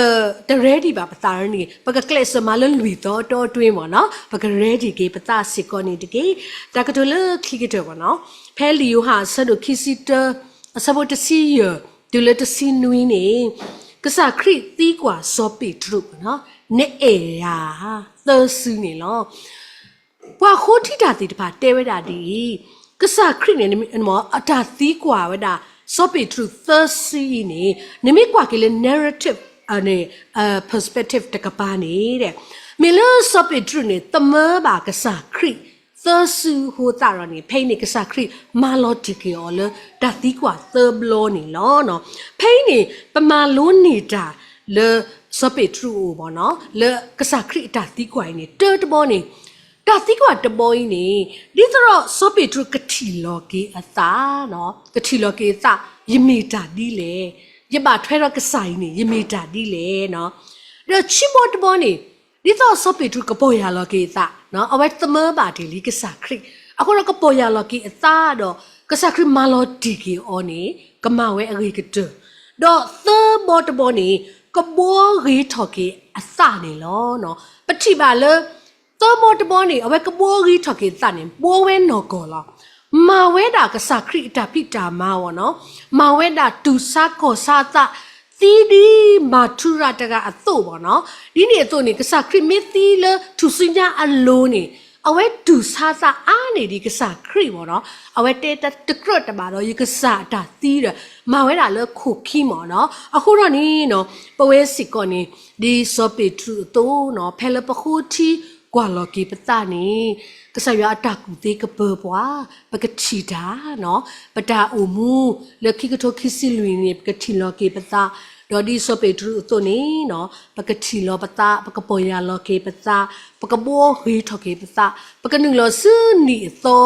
တ ready ဘၣ်ပသးန့ၣ် ပကကျဲးစၢးမၤလၢလွံၢ်သီအတီအတွင်းဘၣ်နီၤ, ပက ready က့ၤပသးစ့ၢ်ကီးန့ၣ်တက့ၢ်. တၢ်ကတိၤလၢခံကတၢၢ်ဘၣ်နီၤ, ဖဲလံာ်ယိၤဟၣ်အဆၢဒိၣ်ခံဆံတၢ အဆၢဖိတဆံယဲၢ် တုၤလၢတဆံနွံန့ၣ်, ကစၢ်ခရံာ်သံကွၢ်စီၤပ့းတရူးဘၣ်နီၤ, နအဲၣ်ယၤဧါ သၢစုန့ၣ်လီၤ. ပှၤဃိထံတၢ်သ့ၣ်တဖၣ်တဲဝဲဒၣ်ဒ်အံၤ, ကစၢ်ခရံာ်န့ၣ် အတၢ်သံကွၢ်ဝဲဒၣ် စီၤပ့းတရူးသၢစုအံၤန့ၣ် နမ့ၢ်ကွၢ်က့ၤလၢ narrative န့ၣ် perspective တကပၤန့ၣ် မ့ၢ်လၢစီၤပ့းတရူးန့ၣ် သမၢဘၣ်ကစၢ်ခရံာ်သၢစုအဃိသတးဒီးန့ၣ် ဖဲအံၤန့ၣ် ကစၢ်ခရံာ်မၤလီၤတံၢ်က့ၤအီၤလၢတၢ်သံကွၢ်သၢဘျီန့ၣ်လီၤ. ဖဲအံၤန့ၣ် ပမၤလိန့ၢ်တၢ်လၢစီၤပ့းတရူးအအိၣ်ဘၣ်နီၤ လၢကစၢ်ခရံာ်အတၢ်သံကွၢ်အံၤန့ၣ် တၢတဘီန့ၣ် တၢ်သံကွၢ်တဘီအံၤန့ၣ် ဒ်သိးဒီးစီၤပ့းတရူးကထံၣ်လီၤက့ၤအသး, ကထံၣ်လီၤက့ၤအသး ယမ့ၢ်တၢ်ဒ်လဲၣ်, ယဘၣ်ထွဲဒီးကစၢ်အံၤန့ၣ် ယမ့ၢ်တၢ်ဒ်လဲၣ်. ဒီးခံဘီတဘီန့ၣ် ဒ်သိးစီၤပ့းတရူးကပီၢ်ယၢ်လီၤက့ၤအသး, အဝဲသမၢဘၣ်တ့ၢ်လံကစၢ်ခရံာ်, အဃိဒီးကပီၢ်ယၢ်လီၤက့ၤအသးဒီး ကစၢ်ခရံာ်မၤလီၤတံၢ်က့ၤအီၤန့ၣ် ကမၤဝဲအဂ့ၤကတၢၢ်, ဒီးသၢဘီတဘီန့ၣ် ကဘှီဂ့ၤထီၣ်က့ၤအသးန့ၣ်လီၤ. ပထံၣ်ဘၣ်လၢ သၢဘီတဘီန့ၣ် အဝဲကဘှီဂ့ၤထီၣ်က့ၤအသးန့ၣ် ဘှီဝဲနီၢ်ကီၢ်လီၤ. မၤဝဲဒၣ်ကစၢ်ခရံာ်အတၢ်ဖံးတၢ်မၤအီၤနီၤ, မၤဝဲဒၣ်တူၢ်ဆါကီၢ်ဆါအသး, သံဒ်မၤထူရၤတဂၤအသိးဘၣ်နီၤ. ဒ်န့ၣ်အသိးန့ၣ် ကစၢ်ခရံာ်မ့ၢ်သံလၢထူၣ်စုညါအလိၤန့ၣ် အဝဲတူၢ်ဆါသးအါန့ၢ်ဒံးကစၢ်ခရံာ်ဘၣ်နီၤ. အဝဲတဲတကြၢးတဘၣ်ဒီး ယကစၢ်အတၢ်သံဒီး မၤဝဲဒၣ်လၢခိၣ်ခံမၣ်နီၤ. အဃိဒီးန့ၣ်နီၤ ပဝဲစ့ၢ်ကီးန့ၣ် ဒ်စီၤပ့းတရူးအသိးနီၤ ဖဲလၢပဃိထံကွၢ်လီၤက့ၤပသးန့ၣ် ကစၢ်ယွၤအတၢ်ကူၣ်သ့ကပၢၤပှၤ, ပကထံၣ်တၢ်နီၤ ပတၢ်အိၣ်မူလၢခံကထိခံဆံလွံၢ်န့ၣ် ပကထံၣ်လီၤက့ၤပသး, ဒီးဒ်စီၤပ့းတရူးအသိးန့ၣ်နီၤ ပကထံၣ်လီၤပသး, ပကပီၢ်ယၢ်လီၤက့ၤပသး, ပကဘှီဂ့ၤထီၣ်က့ၤပသး, ပကနုာ်လီၤဆူနံၣ်အသီ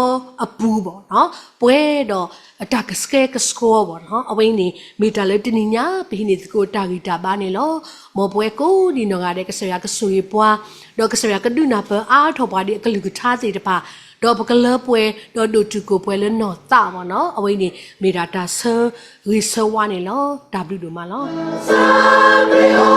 အပူၤဘၣ်နီၤ ပှဲၤဒီးအတၢ်ကဆှဲကဆှီဘၣ်နီၤ. အဝဲအံၤန့ၣ် မ့ၢ်တၢ်လၢတနံၤညါ ပဟံးန့ၢ်သကိးတၢ်ဂံၢ်တၢ်ဘါန့ၣ်လီၤ. မ်ပဝဲကိးဒံးနီၢ်ဂၤဒဲး ကစၢ်ယွၤကဆိၣ်ဂ့ၤပှၤ, ဒီးကစၢ်ယွၤကဒုးနၢ်ပၢၢ်အါထီၣ်ပှၤဒ်အကလုၢ်ကထါသ့ၣ်တဖၣ်, ဒီးပကလၢပှဲၤ ဒီးဒိၣ်တုာ်ခိၣ်ပှဲၤလၢနီၢ်သးဘၣ်နီၤ. အဝဲအံၤန့ၣ် မ့ၢ်ဒၣ်တၢ်ဆၢဂ့ၤဆၢဝါန့ၣ်လီၤ. တၢ်ဘျုးဒိၣ်မးလီၤ.